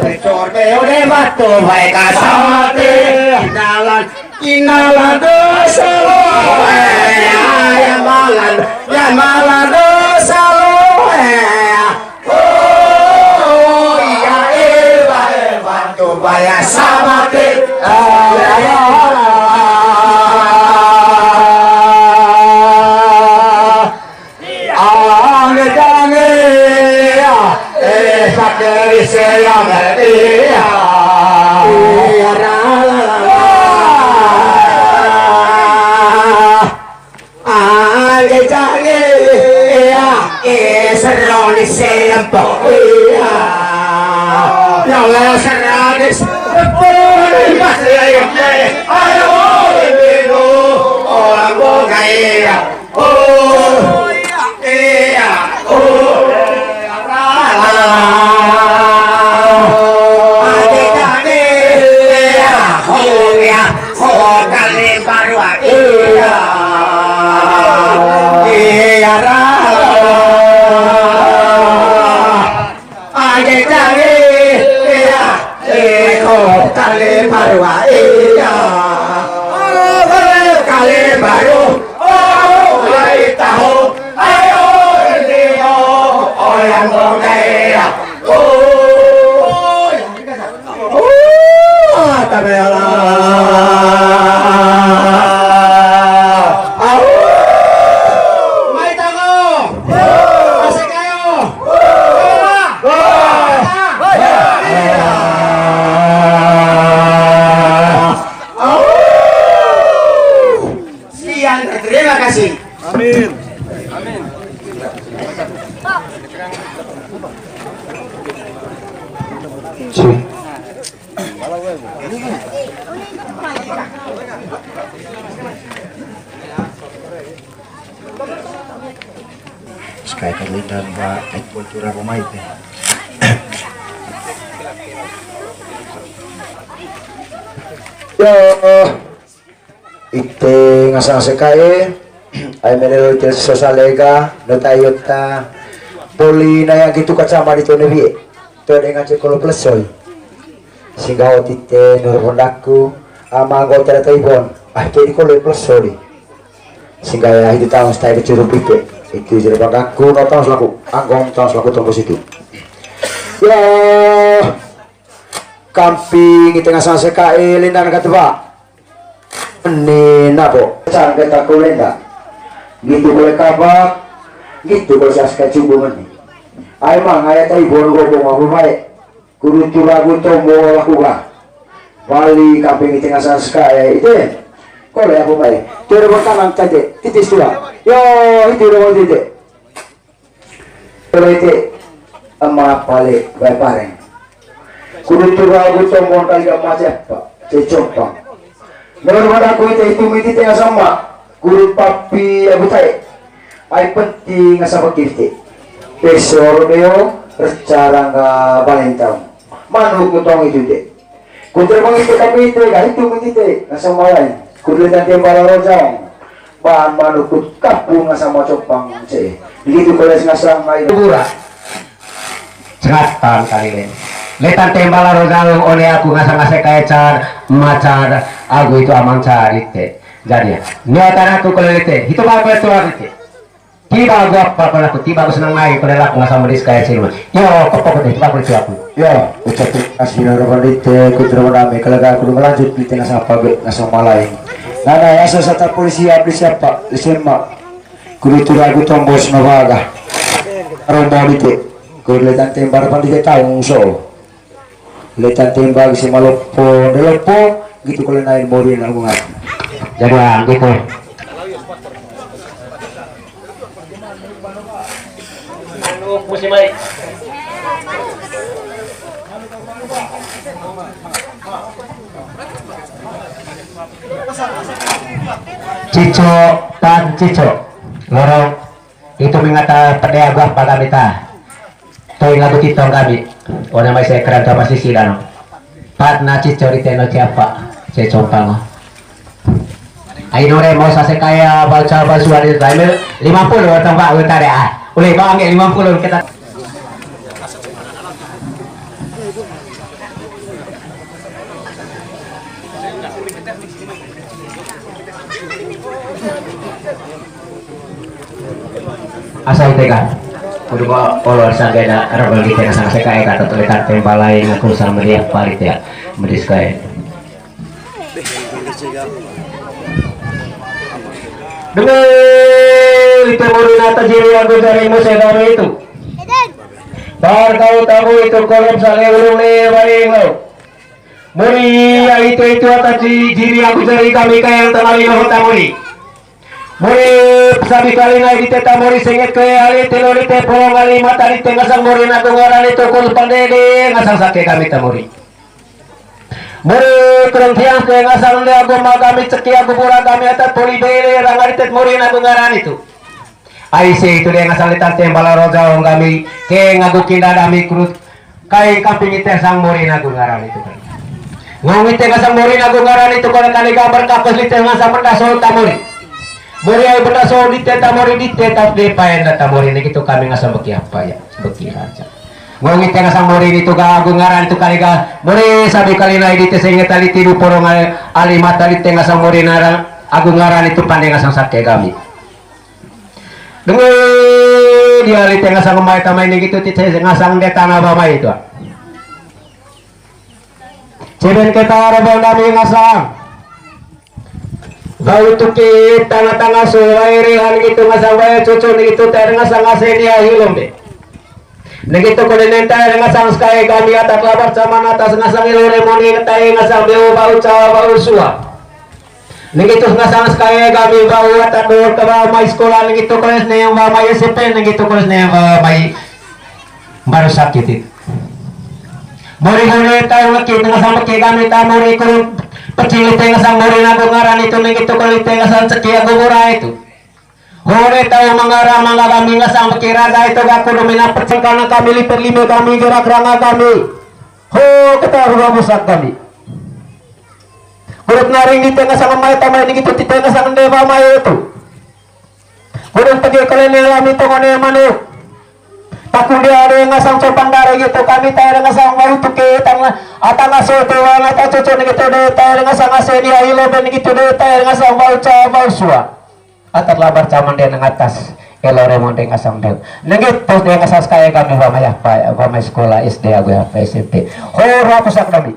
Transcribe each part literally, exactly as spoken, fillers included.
Bocor beo de batu bae ka samate. Inalan, inalan dosa lo, eh, ya malan, ya malan dosa lo, eh. Oh, iya, eh, bae, eh, batu bae ka samate. Ah, ya, ya, ya. Ange, ange, ya. Eh, sakeri seyang, eh, ya. Eh, ya, ra, la, la, la. Ange, ange, ya. Eh, seroni seyang, po, ya. Ya, la, seroni seyang, po, ya. Ayo, orang boga, ya. Oh, iya, oh, iya, ade, ade, iya, oh, iya, oh, kali baru, iya, iya, ra. Ade kali, iya, eko kali barua, iya. Kali baru, oh, hai tahu, ayo, ini, oh, oh, yang berbeda. Oh, oh, tabela. Au. Mai tango. Asik ayo. Sekian, terima kasih. Amin. Amin. Sky Carlin dan Mbak Ed Kultura pemain ya. Ya, ite ngasang sekae, ai melelo ite sosa lega, nota iota, poli na yang gitu kacama di tone bie. Tone ngance kolo plesoi. Singga ot ite nur pondaku, ama anggota data ibon, ah, ke di kolo plesoi. Singga ya, itu tahu style curup ite. Itu jadi pondaku, no tahu selaku, anggong tahu selaku tombos itu. Ya, kamping ite ngasang sekae, lindan kateba. Ni nabo, sangke taku lenda. Gitu boleh kabak, gitu boleh saska cubu meni. Ai mang, ai tai bon gobo mabu baik. Kudu turagu tombo laku ga. Bali kamping ite ngasang sekae, ite. Kole aku baik. Tero bertanam tadi, titis tua. Yo, itu ro titi. Tero ite, ama pale, bai pareng. Kudu turagu tombo kali ga maja, Pak. Cecompang. Menurut aku ite itu miti tengah sama. Kudu papi abu tai. Ai penting asa bakir te. Pesor beo, recarangga balentang. Manuk kutong itu te. Kuter mangite kapite, ga itu mangite, ngasang malai. Kuder tante bala rojang. Bahan manuk kut kapu ngasang macopang ce. Begitu koles ngasang ngai. Bura. Sengatan kali le. Le tante bala rojang, one aku ngasang ase kae car, macar, aku itu amang car ite. Jadi ya, niatan aku kole lete, itu bagus tuh aku ite. Tiba gua apa pernah aku, tiba aku senang main, pada laku ngasang medis kayak sini. Yo, kepok deh, tiba aku itu aku. Yo, ucap terima kasih, Nora Pandite, ku terima damai, kalau gak aku udah melanjut di tengah sapa, be, ngasang malai. Nana, ya, asal sata polisi, abdi siapa? Di sini, Mak. Kudu turagu tombos, Novaga. Romo dite. Kudu letan tembar, Pandite tahu, so. Letan tembak si malopo, ndelopo, gitu kalau naik mobil aku nggak. Jadi, ah, gitu. Cico, tan Cico. Lorong itu mengata pede agu apa kami ta. Toi lagu titong kami. Ona mai saya keran sama sisi dano. Pat na Cico di teno siapa? Saya compang. Ayo dore mau sase kaya baca basuan itu. Lima puluh tambah utara ah. Boleh bang lima puluh kita. Asal tega. Kudu ko olor sangkena rebel di tengah-tengah seka eka tetulikan tembalai ngaku sama dia parit ya. Medis kae. Dengar ite muri nata jiri aku jari musa dame itu. Bar kau tamu itu kolom sale ulung le baring lo. Muri ya itu itu ata ji-, jiri aku jari kami kayang tengah lino hota muri. Muri sabi kali nai di teta muri senget ke ali telo di te polong ali mata di te ngasang muri naku ngaran itu kul pandede ngasang sake kami ta muri. Muri kurang tiang ke ngasang de agama kami ceki aku pura kami atat poli bele ranga di tet muri naku ngaran itu. Aise itu de ngasang letan tembala roja ong kami ke ngaku kinda dami kurut kai kamping ite sang muri naku ngaran itu kan. Ngong ite ngasang muri naku ngaran itu kan kali gambar kapes di te ngasang benda sol ta muri. Muri ai benda sol di te ta muri di te ta de paen da ta muri ni gitu kami ngasang beki apa ya beki raja. Ngong ite ngasang muri ni tu ga agu ngaran tu kali ga muri sabi kali nai di te senge tali tidu porong ali, ali mata di te ngasang muri nara agu ngaran itu pande ngasang sake kami. Dengar dia ali te ngasang mai tamai ni gitu ti te ngasang de tanah ba mai tu. Ceben ke tara ba nami ngasang. Bau tuki tanga-tanga so wae rehan gitu ngasang wae cucu ni gitu ter ngasang ase ni ahi lombe. Ni gitu kone nenta ngasang skai kami atas labar caman atas ngasang ilo remoni ngetai ngasang beo bau ca bau sua. Ni gitu ngasang skai kami bau atas dor ke bau mai sekolah ni gitu kone ne yang bau mai S M P ni gitu kone ne yang bau mai baru sakit itu. Mori hore tau leki tengah sama ke kami ta mori kuru pecil tengah sang mori nago ngaran itu ni gitu kone tengah sang ceki aku murah itu. Hore tau mangara mangga kami ngasang peki raja itu gak kudu mina pecing karena kami lipet lime kami gerak ranga kami. Ho kita rupa pusat kami. Urut naring di tengah sama mai tamai ni gitu di tengah sama dewa mai itu. Urut pegi kalian yang lami tongone manu. Takun dia ada yang ngasang sopan dari gitu kami tak ada ngasang mau tuke tanglah atang aso dewa nata cucu ni gitu deh tak ada ngasang ase ni ayo ben gitu deh tak ada ngasang mau ca mau sua. Atat labar caman dia nang atas. Elo remon dia ngasang dia. Nenggit pos dia ngasang sekaya kami bama ya pa bama sekolah S D aku ya pa S M P. Hora pusak kami.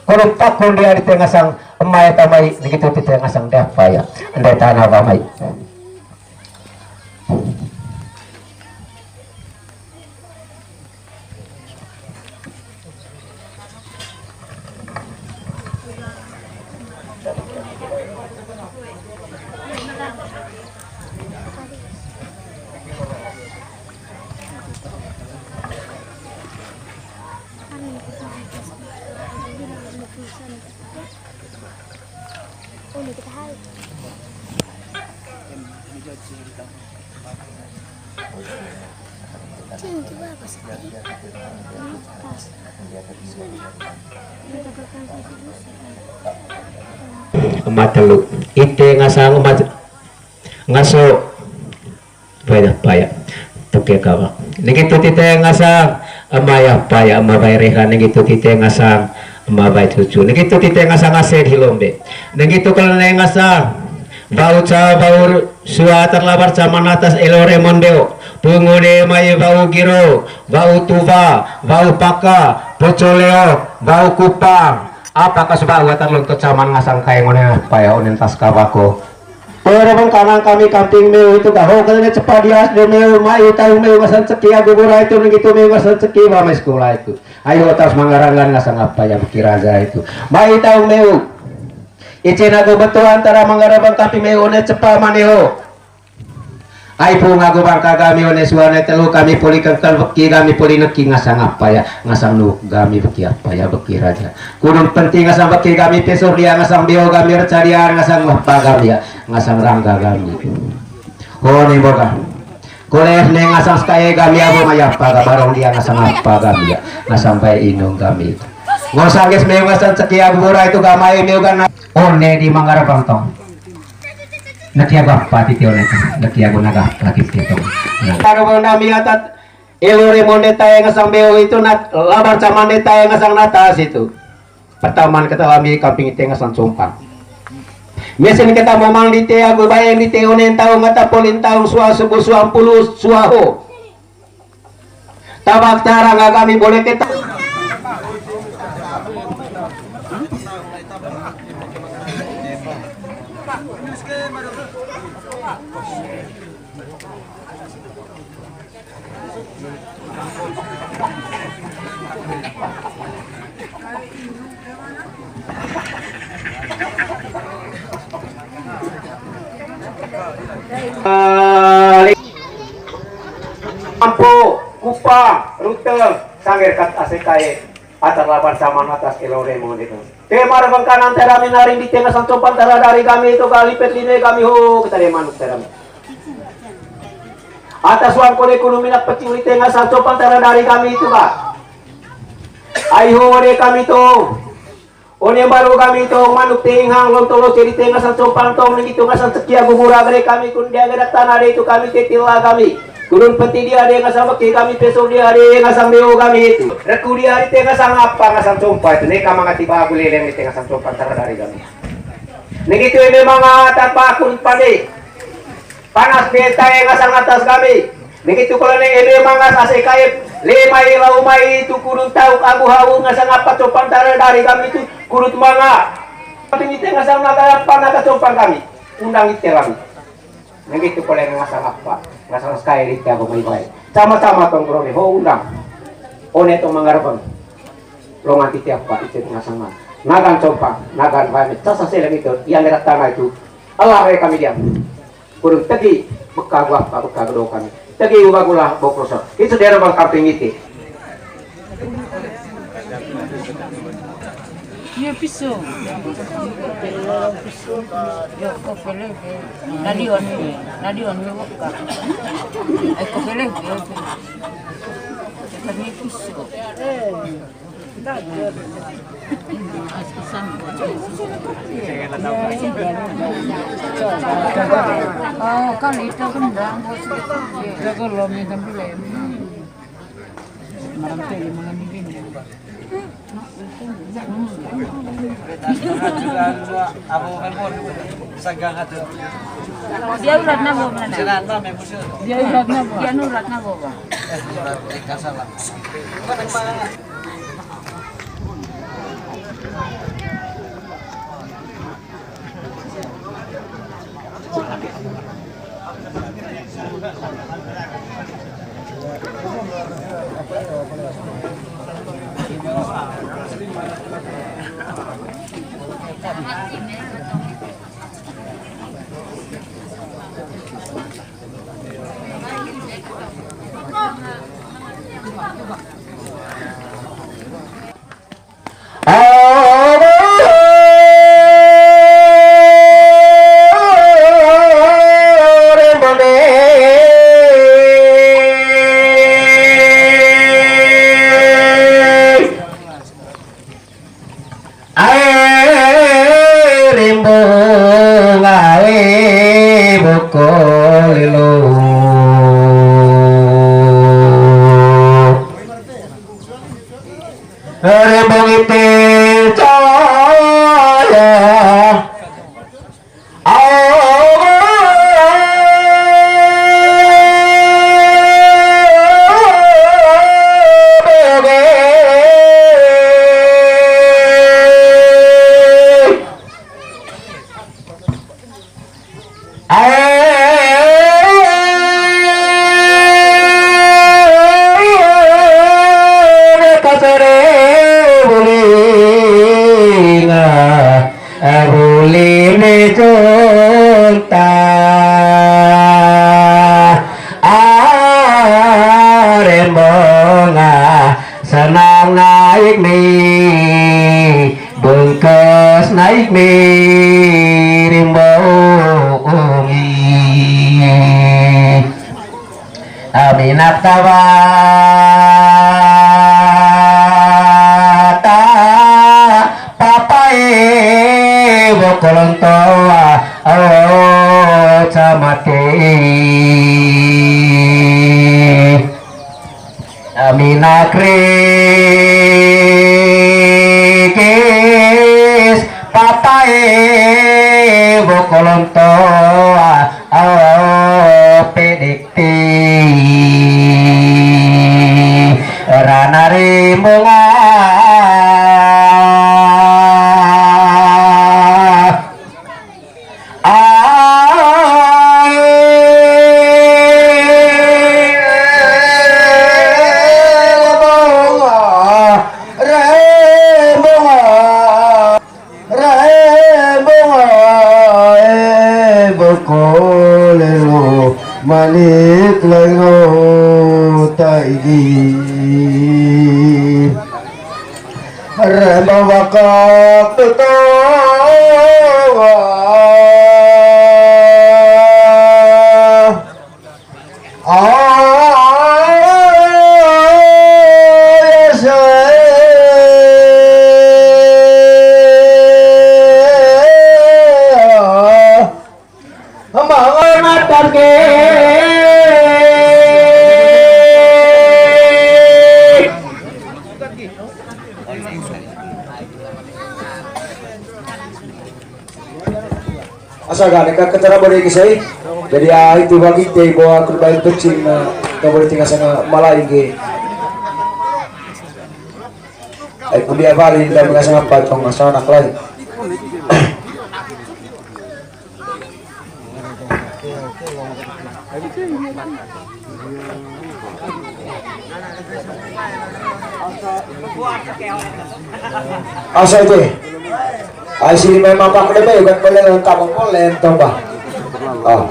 Kalau takun dia di tengah sang Ema ita mai, nitu tite ngasang de apa ya. Ende tana ba mai. Ema telu. Ite ngasang ema ngaso. Paya, paya. Toke kawa. Nitu tite ngasang ema ya paya, ema bai reha. Nitu tite ngasang ema bai cucu. Nitu tite ngasang ase di lombe. Nitu kala ne ngasang bau ca, bau sua, terlapar caman atas elo remon beo. Pungune mai bau giro, bau tuba, bau paka, pocoleo, bau kupang. Apa kas bau atar lonto caman ngasang kae ngone paya onen tas kawako. Pere bang kanang kami kamping meu itu gaho kene cepat dias de meu mai tahu meu ngasan ceki agu bura itu nitu meu ngasan ceki ba mai sekolah itu. Ayo tas mangarangan ngasang apa ya beki raja itu. Mai tahu meu. Icen agu betul antara mangara bang kamping meu one cepat maneho. Ai pu ngagu bang kagami one suane telu kami poli kengkel beki kami poli neki ngasang apa ya ngasang nuk kami beki apa ya beki raja. Kudun penting ngasang beki kami pesur dia ngasang bio kami reca dia ngasang apa kami ya. Ngasang rangga kami. Ho ne boga. Koles ne ngasang skae kami abu mayapa ga barong dia ngasang apa kami ya. Ngasang bae inung kami. Ngosang ges meu ngasang ceki abu bura itu gamai meu gana. One di mangara bang tong. Naki abu apa titi one. Naki abu naga apa titi tong. Karo nami atat. Elo remonde tae ngasang beo itu nat labar camande tae ngasang natas itu. Pertaman keta lami kamping ite ngasang compang. Mesen keta momang dite agu bae dite onen taung ata polin taung sua subuh sua puluh sua ho. Tabak cara nggak kami boleh keta. Ampo, kupa, rute, sangger kat asekae, atar laban saman atas elore mo deka. Tema rebengkan antara minaring di tengah santo pantara dari kami itu kali pet line kami ho kita dia manuk terami. Atas uang kode kuno minak pecing di tengah santo pantara dari kami itu kak. Ai ho de kami to. One baru kami to manuk ting hang lonto loce di tengah santo pantong di tengah santo kia gugura gede kami kun dia gede tanah de itu kami tetila kami. Gurun peti dia de ngasang beki kami peso dia de ngasang beo kami itu. Reku dia di tengah sang apa ngasang sompa itu neka mangati bagu leleng di tengah sang sompa antara dari kami. Neng itu ini manga tanpa akun pande. Panas beta yang ngasang atas kami. Neng itu kalau neng ini mangas ase kaip. Lima ila umai itu kurun tahu kagu hau ngasang apa sompa antara dari kami itu kurut manga. Tapi ini tengah sang naga apa naga sompa kami. Undang itu kami. Nang itu pole ngasang apa, ngasang sky di tiago mai bai. Sama-sama tong bro ho undang. One tong mangarepeng. Longan ti tiap pak itu ngasang man. Nagan compa, nagan bai. Sasa seleng itu, yang dekat tanah itu. Allah re kami diam. Kurun tegi, beka gua apa, beka gedo kami. Tegi uba gula bokroso. Itu daerah bang kamping itu. Iya, piso. Iya, ko pele, pe. Nadi on, nadi on, pe, waka. Ai, ko pele, pe. Kami piso. Oh, kan itu kendang, bos. Jago lo, minta beli. Dia urat nabo mana? Dia urat nabo. Dia urat nabo, Bang. Ae rimbung ae boko lelo. Rimbung ite cahaya. Buli me junta are monga senang naik mi bungkus naik mi rimbungi. Aminak tawata papae bokolontoa o camate. Aminak rikis papae bokolontoa o pedikti rana rimbunga. Manik lairo taigi. Rembang wakak tetawa. Ah, ya saya. Amang anak target. Asa gak neka ketara bode kisai. Jadi, ah, itu bagi te bawa kurban pecing, ah, ka bode tinggal sana malai ge. Ai kuliah bali dan nggak sama apa tong nggak sama anak lain. Asa itu. Ai sini memang pak debe kan boleh lengkap boleh entong bah. Oh.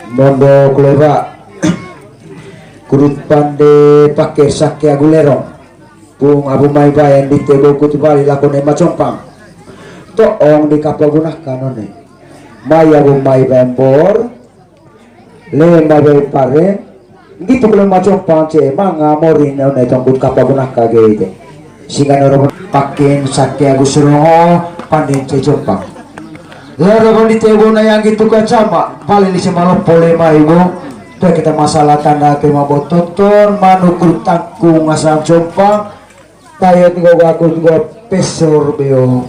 Mondo kuleba. Kurut pande pake sake agu lerong. Pung abu mai baen di tebo kuti bali lako ne macompang. Toong di kapagunakan one. Mai abu mai baen bor. Le mabe pare, gitu kalo macompang ce, manga mori ne one tongkut kapagunaka ge ite. Singga noro pakin sake agu surongo, panden ce compang. Loro bondi tebo na yang gitu ka cama, paling di semalo pole maimu, pe kita masalah tanda ke mabototon, manukul tangkung asam compang, Tayat nggo aku nggo pesor beo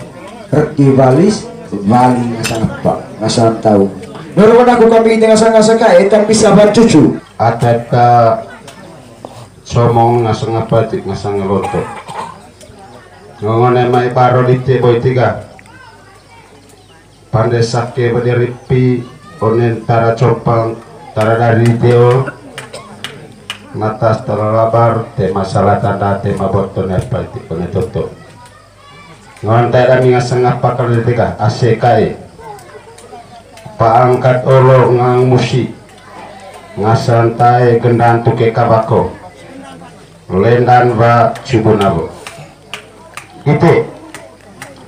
reki walis, wali ngasang apa, ngasang tahu. Nurun aku kami ini ngasang-ngasang kae, tapi sabar cucu. Adat ka somong ngasang apa, cik ngasang loto. Ngone mai baro dite boy tiga. Pande sake bade ripi, onen tara compang, tara dari tio. Matas tara labar, tema salah tanda, tema botone apa itu, one toto. Ngonte dami ngasang apa kalau dite ka, A C K E. Paangkat olo ngang musi. Ngasan tae gendan tuke kabako. Lendan wa cubun abo. Ite.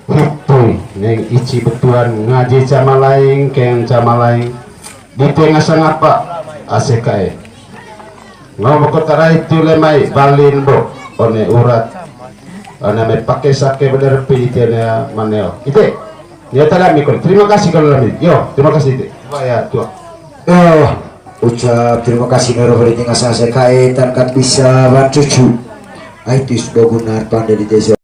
Hitu neng ici betuan ngaji camalaing, keng camalaing. Dite ngasang apa? A C K E. Ngau boko tarai tu lemai balin bo. One urat. One me pake sake bade ripi ite ne maneo. Ite. Ya, tadi mikul. Terima kasih kalau lami. Yo, terima kasih ite. Wah, ya, tua. Yo, ucap terima kasih nero beri tinggal saya kaitan kat bisa bantucu. Aitis bogunar pande di desa.